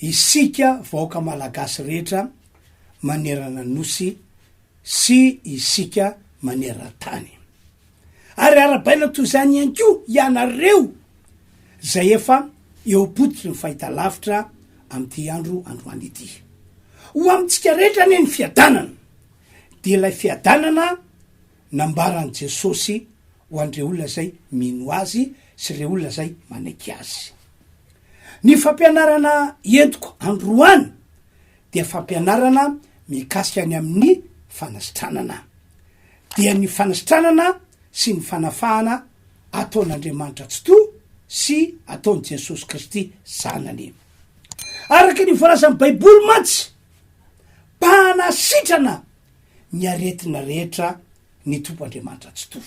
isika vahoaka malagasy rehetra manerana ny Nosy sy isika maneran-tany. Ary arahabaina toy izany ihany koa ianareo izay efa eo am-pototry ny fahitalavitra amin'ity andro androany ity. Ho amintsika rehetra anie ny fiadanana, dia ilay fiadanana nambaran'i Jesosy ho an'ireo olona izay mino Azy sy ireo olona izay manaiky Azy. Ny fampianarana entiko androany dia fampianarana mikasika ny amin'ny fanasitranana, dia ny fanasitranana sy ny fanafahana ataon'Andriamanitra Tsitoha sy ataon'i Jesosy Kristy Zanany. Araka ny voalazan'ny Baiboly mantsy, mpanasitrana ny aretina rehetra ny Tompo Andriamanitra Tsitoha.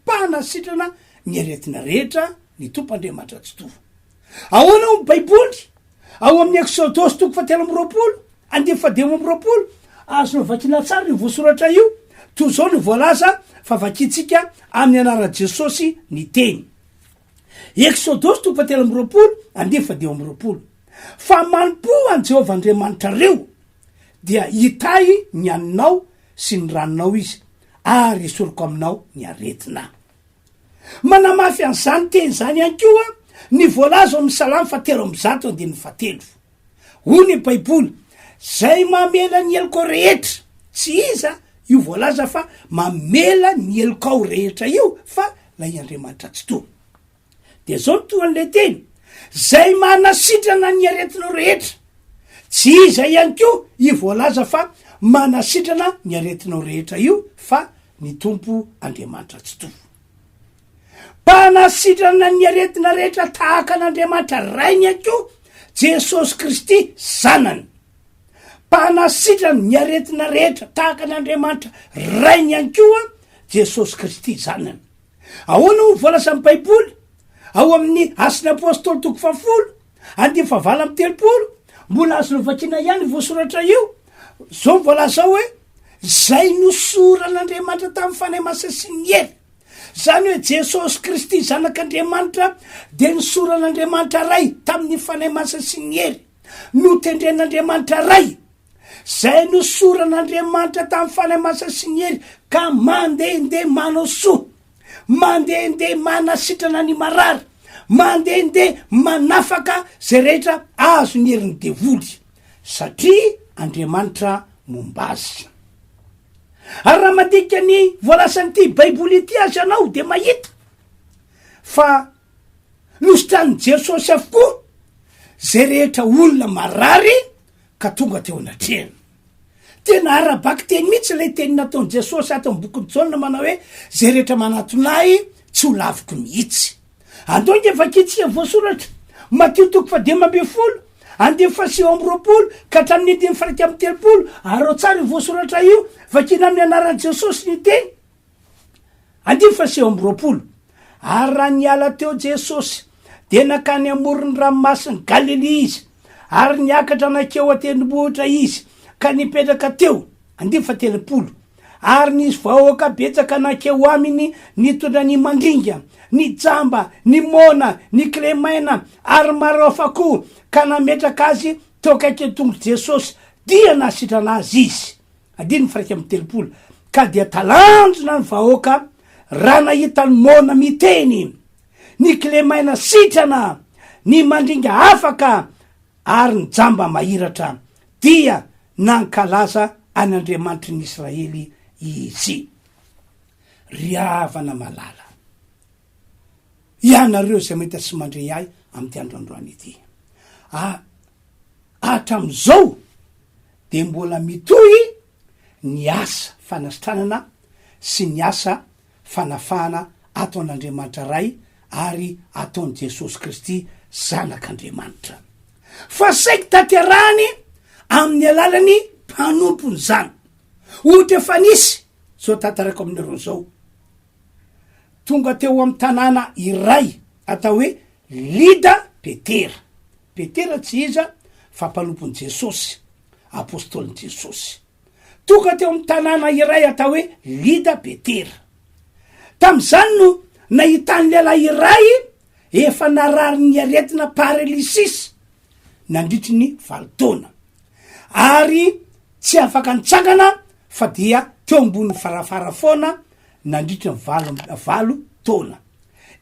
Mpanasitrana ny aretina rehetra ny Tompo Andriamanitra Tsitoha. Ahoana hoy ny Baiboly? Ao amin'ny Eksodosy toko fahatelo amby 20, andininy fahadimy amby 20, azonao vakiana tsara io voasoratra io, toy izao no voalaza fa vakintsika amin'ny anaran'i Jesosy ny teny. Eksodosy toko fahatelo amby 20, andininy fahadimy amby 20. Fa manompoa an'i Jehovah Andriamanitrareo, dia hitahy ny haninao sy ny ranonao izy, ary hesoriko aminao ny aretina. Manamafy an'izany teny izany ihany koa ny voalaza ao amin'ny Salamo fahatelo 103 andininy fahatelo. Hoy ny Baiboly, Izay mamela ny helokao rehetra, tsy iza io voalaza fa mamela ny helokao rehetra io fa ilay Andriamanitra Tsitoha. Dia izao no tohan'ilay teny, Izay manasitrana ny aretinao rehetra, tsy iza ihany koa io voalaza fa manasitrana ny aretinao rehetra io fa ny Tompo Andriamanitra Tsitoha. Mpanasitrana ny aretina rehetra tahaka an'Andriamanitra Rainy ihany koa Jesosy Kristy Zanany. Mpanasitrana ny aretina rehetra tahaka an'Andriamanitra Rainy ihany koa Jesosy Kristy Zanany. Ahoana hoy ny voalazan'ny Baiboly ao amin'ny Asan'ny Apostoly toko fahafolo, andininy fahavalo amby 30, mbola azonao vakiana ihany io voasoratra io, zao ny voalaza ao hoe, Izay nosoran'Andriamanitra tamin'ny Fanahy Masina sy ny hery. Izany hoe Jesosy Kristy Zanak'Andriamanitra dia nosoran'Andriamanitra Ray tamin'ny Fanahy Masina sy ny hery. Notendren'Andriamanitra Ray. Izay nosoran'Andriamanitra tamin'ny Fanahy Masina sy ny hery ka mandehandeha manao soa, mandehandeha manasitrana ny marary, mandehandeha manafaka izay rehetra azon'ny herin'ny devoly, satria Andriamanitra momba azy. Ary raha mandinika ny voalazan'ity Baiboly ity aza ianao dia mahita fa nositranin'i Jesosy avokoa izay rehetra olona marary ka tonga teo anatrehany. Tena ara-bakiteny mihitsy ilay teny nataon'i Jesosy ato amin'ny bokin'i Jaona manao hoe izay rehetra manatona ahy tsy ho laviko mihitsy. Andao ange vakintsika ny voasoratra, Matio toko fahadimy 15, andininy faha29 ka hatramin'ny andininy faha-31, arao tsara io voasoratra io, vakina amin'ny anaran'i Jesosy ny teny. Andininy faha29, Ary raha niala teo Jesosy, dia nankany amoron'ny ranomasin'i Galilia izy, ary niakatra nankeo an-tendrombohitra izy, ka nipetraka teo. Andininy faha-30, Ary nisy vahoaka betsaka nankeo aminy nitondra ny mandringa, ny jamba, ny moana, ny kilemaina, ary maro hafa koa, ka nametraka azy teo akaikin'ny tongotr'i Jesosy, dia nahasitrana azy izy. Andininy faha-31, Ka dia talanjona ny vahoaka raha nahita ny moana miteny, ny kilemaina sitrana, ny mandringa afaka, ary ny jamba mahiratra, dia nankalaza an' Andriamanitry ny Israely izy. Ry havana malala, ianareo izay mahita sy mandre ahy amin'ity andro androany ity, a hatramin'izao dia mbola mitohy ny asa fanasitranana sy ny asa fanafahana ataon'Andriamanitra Ray ary ataon'i Jesosy Kristy Zanak'Andriamanitra. Fa saiky tanterahany amin'ny alalan'ny mpanompony izany. Ohatra efa nisy izao tantaraiko aminareo izao. Tonga teo amin'ny tanàna iray atao hoe Lida Petera. Petera tsy iza fa mpanompon'i Jesosy, apostolin'i Jesosy. Tonga teo amin'ny tanàna iray atao hoe Lida Petera. Tamin'izany no nahitany lehilahy iray efa nararin'ny aretina paralysis. nandritry ny valo taona. Ary tsy afaka nitsangana fa dia teo ambonin'ny farafara foana nandritry ny valo valo taona.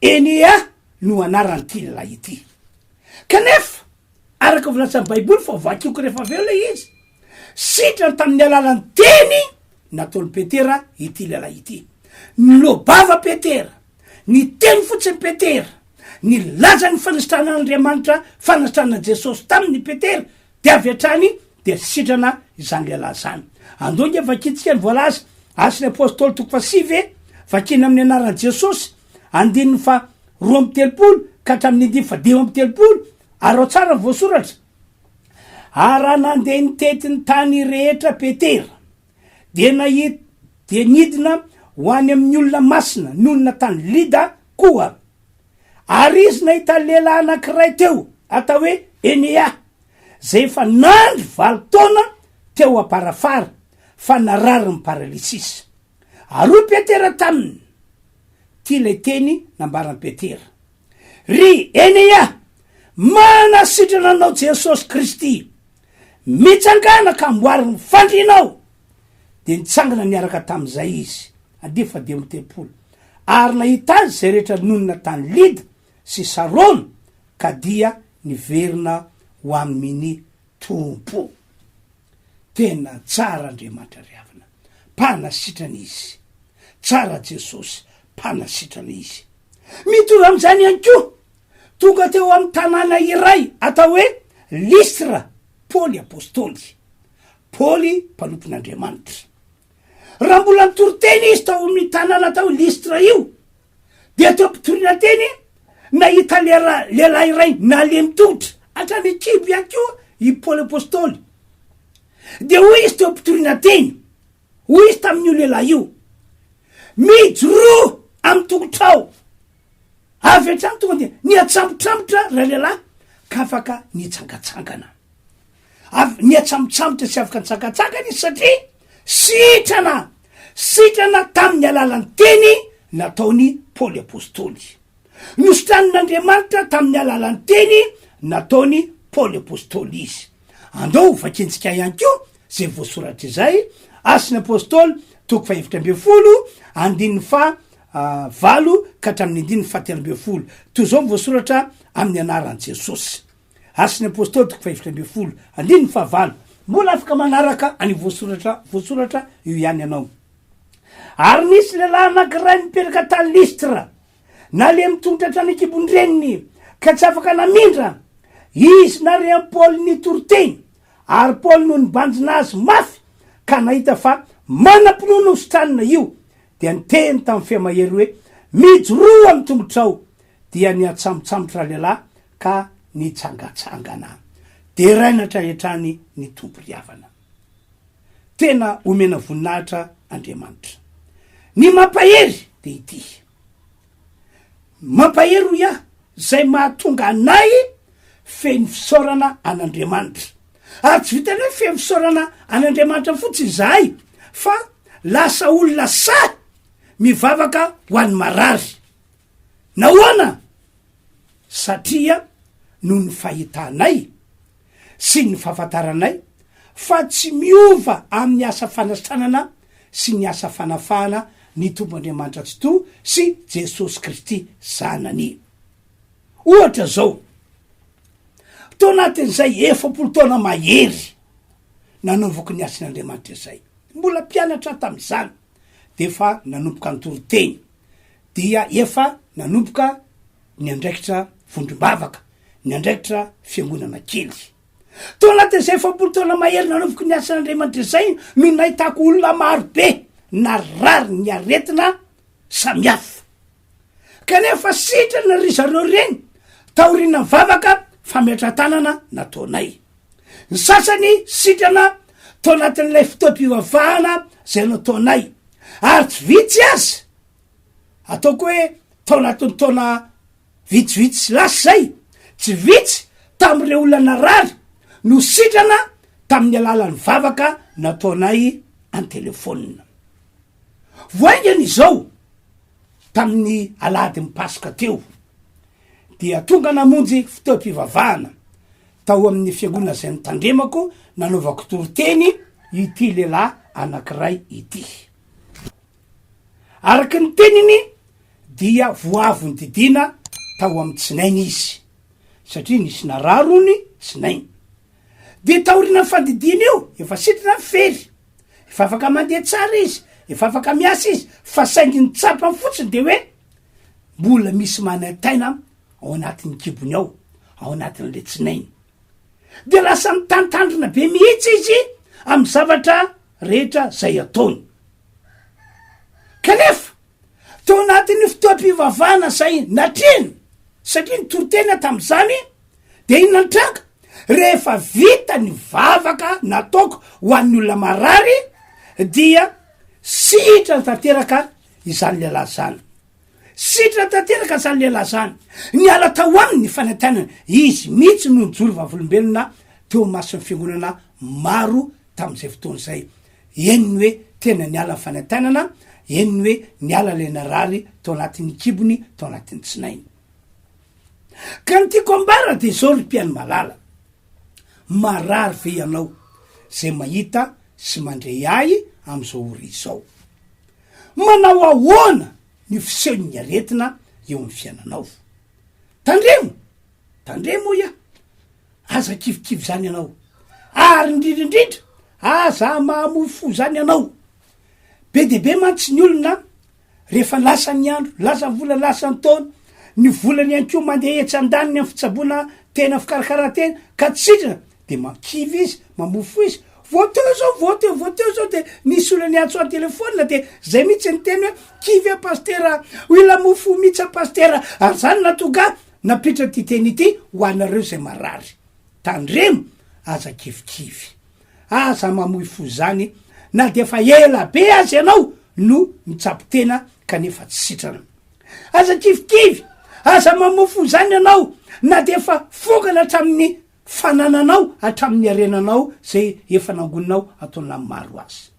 Enea no anaran'ity lehilahy ity. Kanefa, araka ny voalazan'ny Baiboly fa vakiko rehefa avy eo ilay izy, sitrany tamin'ny alalan'ny teny nataon'i Petera ity lehilahy ity. Niloa-bava Petera, niteny fotsiny Petera, nilaza ny fanasitranan'Andriamanitra, fanasitranan'i Jesosy taminy Petera, dia avy hatrany dia sitrana izany lehilahy izany. Andao ange vakintsika ny voalaza, Asan'ny Apostoly toko fahasivy e, vakina amin'ny anaran'i Jesosy, andininy faha 32 ka hatramin'ny andininy faha 35, araho tsara ny voasoratra. Ary raha nandeha nitety ny tany rehetra Petera, dia nahita, dia nidina ho any amin'ny olona masina nonina tany Lyda koa. Ary izy nahita lehilahy anankiray teo, atao hoe Enea, izay efa nandry valo taona teo am-parafara, fa nararin'ny paralysisa. Ary hoy Petera taminy, Ity ilay teny nambaran'i Petera, Ry Enea, manasitrana anao Jesosy Kristy, mitsangàna ka amboary ny fandrianao. Dia nitsangana niaraka tamin'izay izy, andiany faha-35, ary nahita azy izay rehetra nonina tany Lyda sy Sarona, ka dia niverina ho amin'ny Tompo. Tena tsara Andriamanitra ry havana, mpanasitrana Izy. Tsara Jesosy, mpanasitrana Izy. Mitovy amin'izany ihany koa, tonga teo amin'ny tanàna iray atao hoe Lystra Paoly Apostoly. Paoly mpanompon'Andriamanitra. Raha mbola nitory teny izy tao amin'ny tanàna atao hoe Lystra io, dia teo am-pitoriana teny, nahita lera lehilahy iray nalemy tongotra hatrany an-kibo ihany koa i Paoly Apostoly. Dia hoy izy teo am-pitoriana teny, hoy izy tamin'io lehilahy io, Mijoroa amin'ny tongotrao. Avy hatrany tonga dia nihatsambotrambotra ralehilahy ka afaka nitsangatsangana. Avy nihatsambotsambotra sy afaka nitsangatsangana izy satria sitrana, sitrana tamin'ny alalan'ny teny nataon'i Paoly Apostoly. Nositranin'Andriamanitra tamin'ny alalan'ny teny nataon'i Paoly Apostoly izy. Andao ho vakintsika ihany koa izay voasoratra izay, Asan'ny Apostoly toko fahefatra ambin'ny folo, andininy faha valo ka hatramin'ny andininy faha 13. Toy izao ny voasoratra amin'ny anaran'i Jesosy. Asan'ny Apostoly toko fahefatra ambin'ny folo, andininy fahavalo. Mbola afaka manaraka an'io voasoratra voasoratra io ihany ianao. Ary nisy lehilahy anankiray nipetraka tany Lystra, nalemy tongotra hatrany an-kibon-dreniny, ka tsy afaka namindra. Izy nare an'i Paoly nitory teny, ary Paoly no nibanjina azy mafy ka nahita fa manam-pinoana ho sitranina io, dia niteny tamin'ny feo mahery hoe, Mijoroa amin'ny tongotrao! Dia nihatsambotsambotra ralehilahy ka nitsangatsangana. Deraina hatrahatrany ny Tompo ry havana. Tena omena voninahitra Andriamanitra. Ny mampahery dia ity. Mampahery hoy aho izay mahatonga anay feno fisaorana an'Andriamanitra. Ary tsy vitan'ny hoe feno fisaorana an'Andriamanitra fotsiny izahay fa lasa olona sahy mivavaka ho an'ny marary. Nahoana? Satria noho ny fahitanay sy ny fahafantaranay fa tsy miova amin'ny asa fanasitranana sy ny asa fanafahana ny Tompo Andriamanitra Tsitoha sy Jesosy Kristy Zanany. Ohatra izao, tao anatin'izay 40 taona mahery nanaovako ny asan'Andriamanitra izay, mbola mpianatra aho tamin'izany, dia efa nanomboka nitory teny, dia efa nanomboka niandraikitra vondrom-bavaka, niandraikitra fiangonana kely. Tao anatin'izay 40 taona mahery nanomboka ny asan'Andriamanitra izay no nahitako olona maro be narary ny aretina samihafa. Kanefa sitrana ry zareo ireny taorian'ny vavaka fametrahan-tanana nataonay. Ny sasany sitrana tao anatin'ilay fotoam-pivavahana izay nataonay, ary tsy vitsy aza, ataoko hoe tao anatin'ny taona vitsivitsy lasa izay, tsy vitsy tamin'ireo olona narary no sitrana tamin'ny alalan'ny vavaka nataonay an-telefaonina. Vao haingana izao, tamin'ny alahadin'ny Paska teo, dia tonga namonjy fotoam-pivavahana. Tao amin'ny fiangonana izay notandremako nanaovako toriteny ity lehilahy anankiray ity. Araka ny teniny dia voavy nodidiana tao amin'ny tsinainy izy, satria nisy narary hono tsinainy. Dia taorian'ny fandidiana io, efa sitrana ny fery, efa afaka mandeha tsara izy, efa afaka miasa izy, fa saingy ny tsapany fotsiny dia hoe mbola misy manaintaina ao anatin'ny kibony ao, ao anatin'ilay tsinainy. Dia lasa mitantandrina be mihitsy izy amin'ny zavatra rehetra zay ataony. Kanefa, tao anatin'ny fotoam-pivavahana izay natrehiny, satria nitoriteny aho tamin'izany, dia inona ny tranga? Rehefa vita ny vavaka nataoko ho an'ny olona marary, dia sitrana tanteraka izany lehilahy izany. Sitrana tanteraka izany lehilahy izany. Niala tao aminy ny fanaintainana. Izy mihitsy no nijoro vavolombelona teo imason'ny fiangonana maro tamin'izay fotoana izay. Eny ny hoe tena niala ny fanaintainana, eny ny hoe niala ilay narary tao anatin'ny kibony, tao anatin'ny tsinainy. Ka ny tiako ambara dia izao ry mpihaino malala, marary ve ianao izay mahita sy mandre ahy amin'izao ora izao? Manao ahoana ny fisehon'ny aretina eo amin'ny fiainanao? Tandremo! Tandremo hoy aho! Aza kivikivy izany ianao. Ary indrindra indrindra, aza mahamoy fo izany ianao. Be dia be mantsy ny olona rehefa lasa ny andro, lasa ny vola, lasa ny taona, ny volany ihany koa mandeha etsy andaniny amin'ny fitsaboana tena, fikarakaran-tena, ka tsy sitrana, de makivy izy, mamoy fo izy, vao teo zao, vao teo, vao teo zao de nisy olona niantso ahy telephone de zay mihitsy niteny hoe kivy aho pasitera, mila hamoy fo mihitsy aho pasitera, ary zany nahatonga ahy nampiditra ity teny ity ho anareo zay marary. Tandremo, aza kivikivy, aza mamoy fo zany na de efa ela be aza ianao no mitsabo tena kanefa tsy sitrana. Aza kivikivy, aza mamoy fo zany ianao na de efa fongana hatramin'ny fanananao hatramin'ny harenanao zay efa nangoninao ataonao maro azy.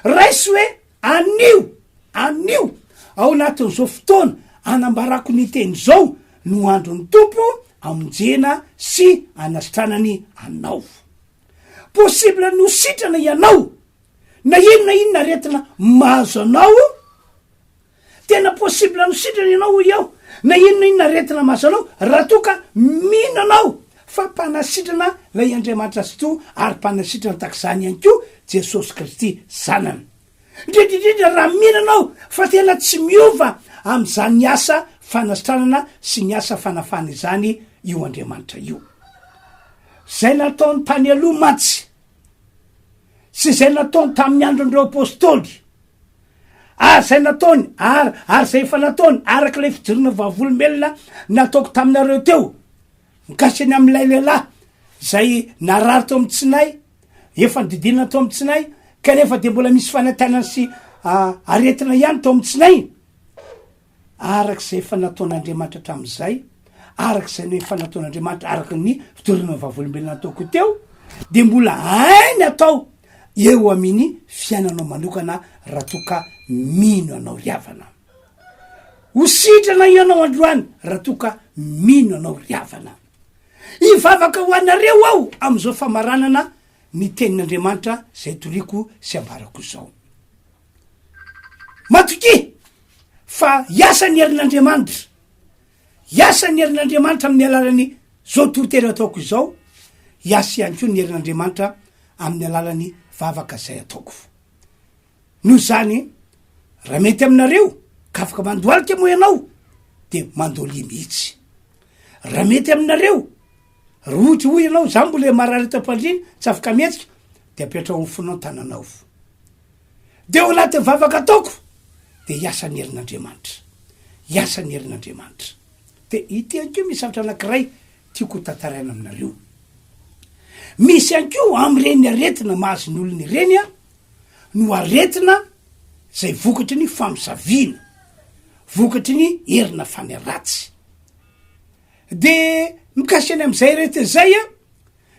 Raiso hoe anio, anio, ao anatin'izao fotoana anambarako ny teny izao no andron'ny Tompo amonjena sy anasitranany anao. Possible ny ho sitrana ianao na inona inona aretina mahazo anao, Tena possible no sitrana ianao hoy aho na inona inona aretina mahazo anao raha toa ka mino anao fa mpanasitrana ilay Andriamanitra Tsitoha ary mpanasitrana tahaka izany ihany koa Jesosy Kristy Zanany. Indrindra indrindra raha mino anao fa tena tsy miova amin'izany asa fanasitranana sy ny asa fanafahana izany io Andriamanitra io. Izay nataony tany aloha mantsy sy izay nataony tamin'ny andron'ireo apostoly Ary izay nataony, ary, ary izay efa nataony, araka ilay fijoroana vavolombelona nataoko taminareo teo, mikasika ny amin'ilay lehilahy izay narary teo amin'ny tsinay, efa nodidinina teo amin'ny tsinay, kanefa dia mbola misy fanaintainana sy aretina ihany teo amin'ny tsinay. Araka izay efa nataon'Andriamanitra hatramin'izay, araka izay efa nataon'Andriamanitra araka ny fitoriana ny vavolombelona nataoko teo, dia mbola hainy atao eo amin'ny fiainanao manokana raha toa ka mino anao ry havana. Ho sitrana ianao androany raha toa ka mino anao ry havana. Hivavaka ho anareo aho amin'izao famaranana ny tenin'Andriamanitra izay toriko sy ambarako izao. Matokia fa hiasa ny herin'Andriamanitra, hiasa ny herin'Andriamanitra amin'ny alalan'ny zao toriteny ataoko izao, hiasa ihany koa ny herin'Andriamanitra amin'ny alalan'ny vavaka izay ataoko. Noho izany, raha mety aminareo ka afaka mandohalika moa ianao de mandolia mihitsy. Raha mety aminareo, raha ohatra hoy ianao, za mbola marary eto am-pandriana, tsy afaka mihetsika, de apetraho amin'ny fonao ny tananao. Dia ao anatin'ny vavaka ataoko dia hiasa ny herin'Andriamanitra. Hiasa ny herin'Andriamanitra. Dia ity ihany koa misy zavatra anankiray tiako ho tantaraina aminareo. Misy ihany koa amin'ireny aretina mahazo ny olona ireny an, no aretina izay vokatry ny famosaviana, vokatry ny herina fanahy ratsy. Dia mikasika ny amin'izay aretina izay an,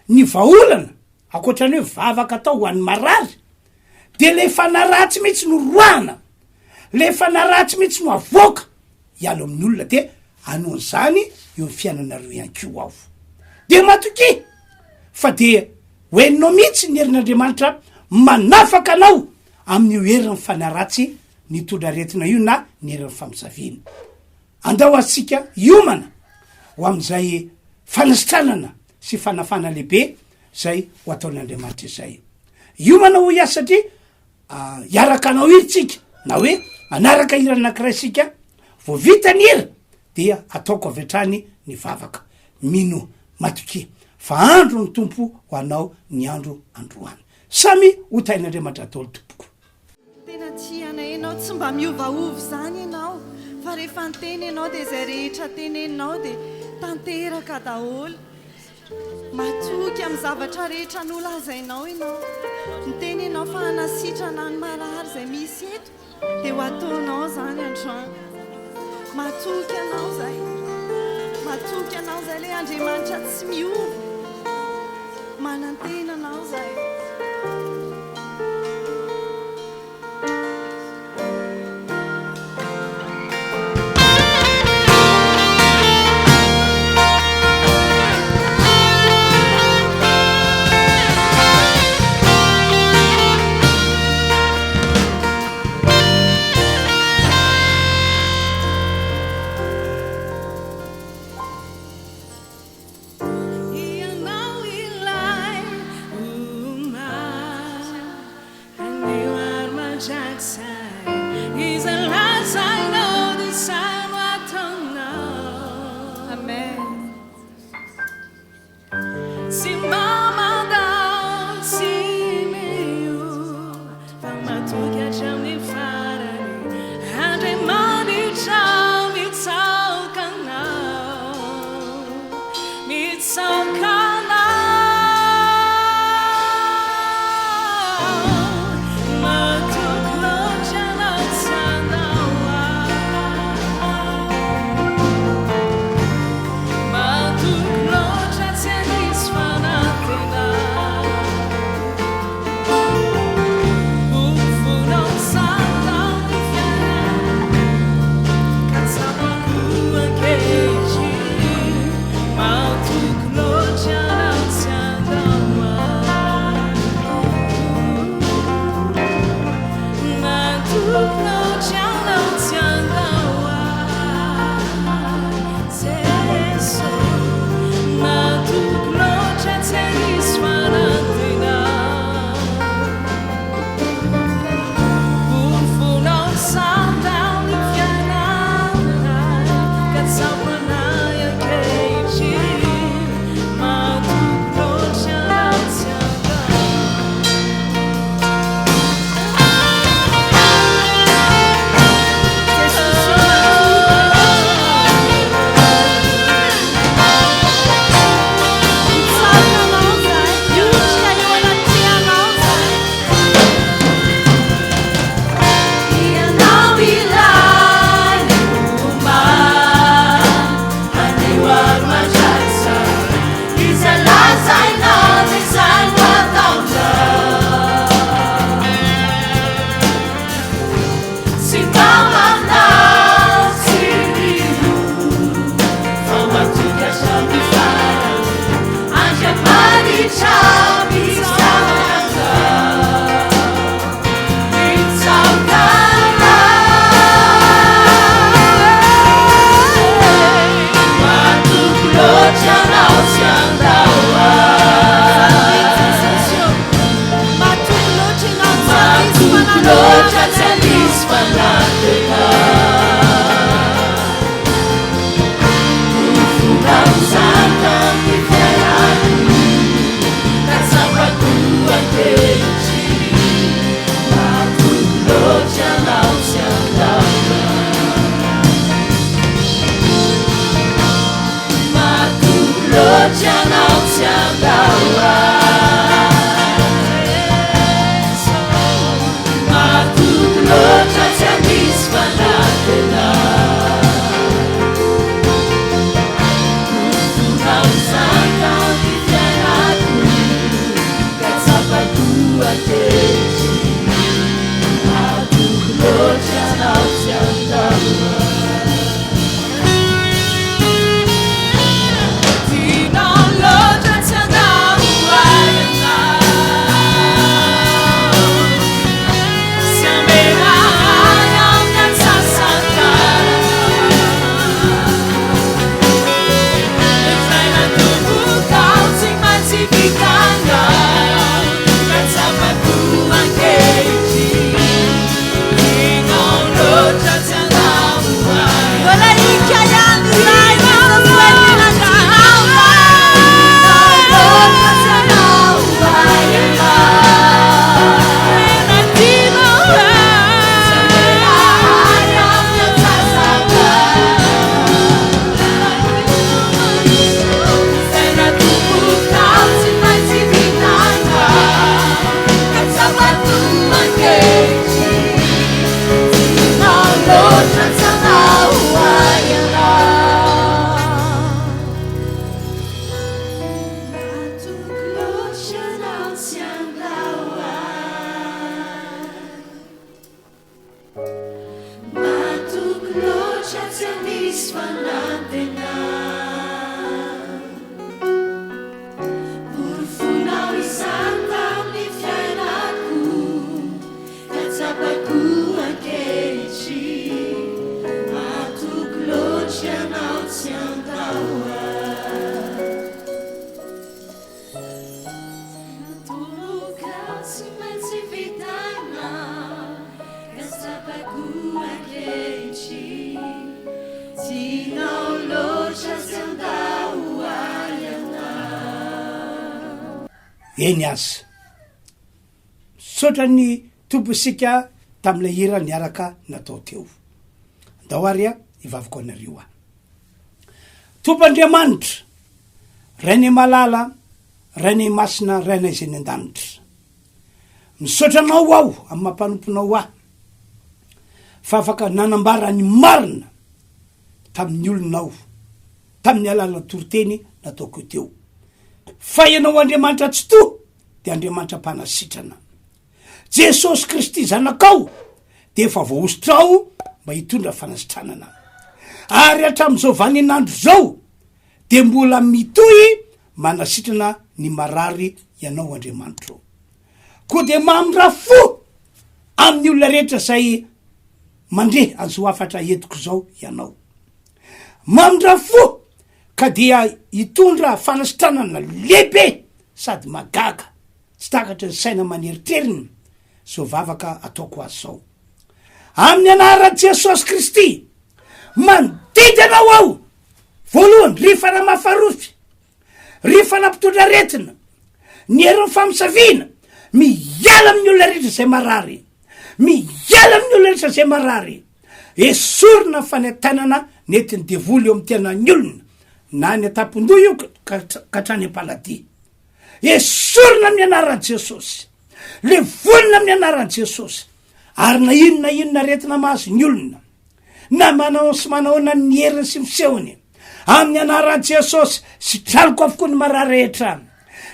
ny vahaolana Ankoatra ny hoe vavaka atao ho an'ny marary dia le fanahy ratsy mihitsy no roahana, le fanahy ratsy mihitsy no avoaka hiala amin'ny olona dia hanao an'izany eo amin'ny fiainanareo ihany koa aho. Dia matokia! fa dia ho henonao mihitsy ny herin'Andriamanitra manafaka anao amin'io herin'ny fanahy ratsy nitondra aretina io na ny herin'ny famosaviana. Andao antsika hiomana ho amin'izay fanasitranana sy fanafana lehibe izay ho ataon'Andriamanitra izay. Hiomana hoy aho satria hiaraka hanao hira tsika na hoe hanaraka hira anankiray isika, vao vita ny hira dia ataoko avy hatrany ny vavaka. Minoa, matokia fa andro ny Tompo ho anao ny andro androany. Samy ho tahin'Andriamanitra daholo tompoko. Tena tia anay ianao, tsy mba miovaova izany ianao fa rehefa niteny ianao dia izay rehetra teneninao dia tanteraka daholo. Matoky amin'ny zavatra rehetra nolazainao ianao. Niteny ianao fa hanasitrana ny marary izay misy eto, dia ho ataonao izany androany. Matoky anao izahay. Matoky anao izahay ilay Andriamanitra tsy miova. Manantena anao izahay. Ianao ilay omaly. Anio ary mandrakizay. Izay lazainao dia izay no ataonao. Amen. Tsy mba mandao, tsy miova, fa matoky hatramin'ny farany. Andriamanitra mitsaoka anao, mitsaoka anao. Matoky loatra. Eny aza. Misaotra ny Tompo isika tamin'ilay hira niaraka natao teo. Andao ary hivavaka ho anareo aho. Tompo Andriamanitra, Rainay malala, Rainay masina, Rainay izay any an-danitra. Misaotra Anao aho amin'ny maha mpanomponao ahy fa afaka nanambara ny marina tamin'ny olonao tamin'ny alalan'ny toriteny nataoko teo. Fa Ianao Andriamanitra Tsitoha dia Andriamanitra mpanasitrana. Jesosy Kristy Zanakao dia efa voahosotrao mba hitondra fanasitranana. Ary hatramin'izao vaninandro izao dia mbola mitohy manasitrana ny marary Ianao Andriamanitro. Koa dia mamindrà fo amin'ny olona rehetra izay mandre an'izao hafatra entiko izao Ianao. Mamindrà fo ka dia hitondra fanasitranana lehibe sady mahagaga tsy takatry ny saina aman'eritreriny izao vavaka ataoko azy izao. Amin'ny anaran'i Jesosy Kristy, mandidy anao aho, voalohany, ry fanahy mafarofy, ry fanahy mpitondra aretina, ny herin'ny famosaviana, miala amin'ny olona rehetra izay marary, miala amin'ny olona rehetra izay marary, esorina ny fanaintainana nentin'ny devoly eo amin'ny tenan'ny olona, na any an-tampon-doha io ka hatrany am-paladia. Esorina amin'ny anaran'i Jesosy. Levonina amin'ny anaran'i Jesosy. Ary na inona inona aretina mahazo ny olona, na manao sy manahoana ny heriny sy ny fisehony, amin'ny anaran'i Jesosy, sitraniko avokoa ny marary rehetra.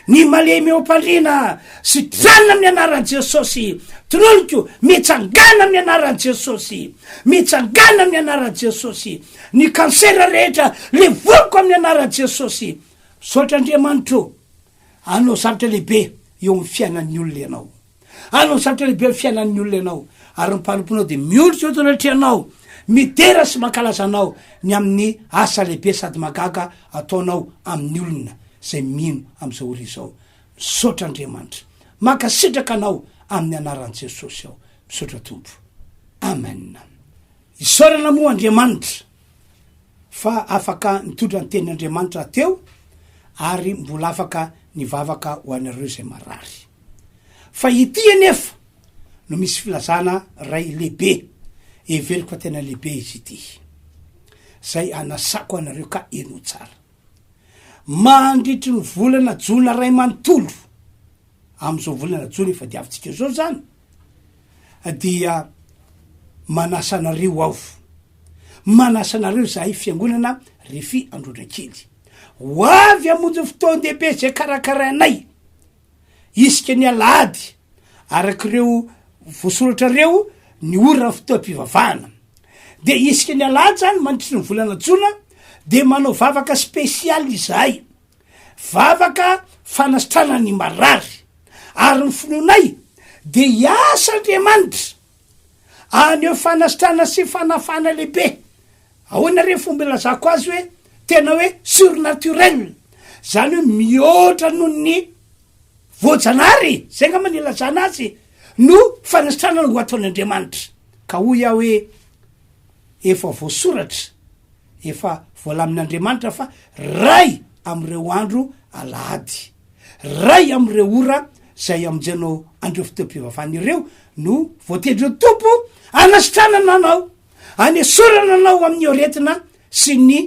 Ny malemy eo am-pandriana, sitranina amin'ny anaran'i Jesosy. Tononiko, mitsangana amin'ny anaran'i Jesosy. Mitsangana amin'ny anaran'i Jesosy. Ny kansera rehetra, levoniko amin'ny anaran'i Jesosy. Misaotra Andriamanitra ô! Hanao zavatra lehibe eo amin'ny fiainan'ny olona Ianao. Hanao zavatra lehibe amin'ny fiainan'ny olona Ianao. Ary ny mpanomponao dia miondrika eto anatrehanao, midera sy mankalaza Anao ny amin'ny asa lehibe sady mahagaga ataonao amin'ny olona izay mino amin'izao ora izao. Misaotra Andriamanitra. Mankasitraka Anao amin'ny anaran'i Jesosy aho. Misaotra Tompo. Amen. Isaorana moa Andriamanitra fa afaka nitondra ny tenin'Andriamanitra teo ary mbola afaka nivavaka ho anareo izay marary. Fa ity anefa no misy filazana ray lehibe, heveriko fa tena lehibe izy ity, zay anasako anareo ka henoy tsara. Mandritry ny volana jona ray manontolo, amin'izao volana jona efa diavintsika izao zany, dia manasa anareo aho, manasa anareo izahay fiangonana Refi Androndrakely, ho avy hamonjy ny fotoan-dehibe izay karakarainay isika ny alahady araka ireo voasoratra ireo ny ora fotoam-pivavahana. Dia isika ny alahady zany mandritry ny volana jona dia manao vavaka spesialy izahay, vavaka fanasitranana ny marary. Ary ny finoanay dia hiasa Andriamanitra haneho fanasitrana sy fanafahana lehibe. Ahoana re fomba ilazako azy hoe tena hoe surnaturel, zany hoe mihoatra noho ny voajanahary, zay angamba ny ilazana azy, no fanasitranana ho ataon'Andriamanitra. Ka hoy aho hoe efa voasoratra, efa voalamin'Andriamanitra fa ray amin'ireo andro alahady. Ray amin'ireo ora izay hamonjenao an'ireo fotoam-pivavahana ireo no voatendrin'ny Tompo hanasitranana anao, hanesorana anao amin'ny aretina sy ny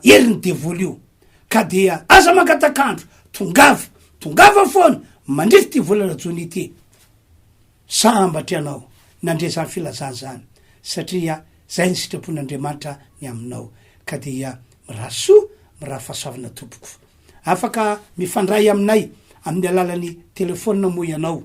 herin'ny devoly io. Ka dia aza mangatak'andro, tongava, tongava foana mandritra ity volana jona ity. Sambatra ianao nandre izany filazana izany satria izay ny sitrapon'Andriamanitra ny aminao. Ka dia mirary soa, mirary fahasoavana tompoko. Afaka mifandray aminay amin'ny alalan'ny telefaonina moa ianao.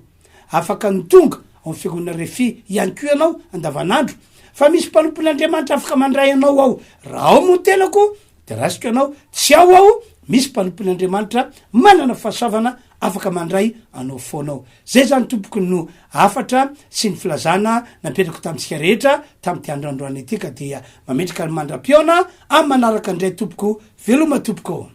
Afaka ny tonga ao amin'ny fiangonana Refi ihany koa ianao andavanandro fa misy mpanompon'Andriamanitra afaka mandray anao ao. Raha ao moa tenako dia raisiko ianao, tsy ao aho, misy mpanompon'Andriamanitra manana fahasoavana afaka mandray anao foana ao. Zay zany tompoko no hafatra sy ny filazana napetrako tamintsika rehetra tamin'ity andro androany ity ka dia mametraka ny mandra-pihaona amin'ny manaraka indray tompoko, veloma tompoko.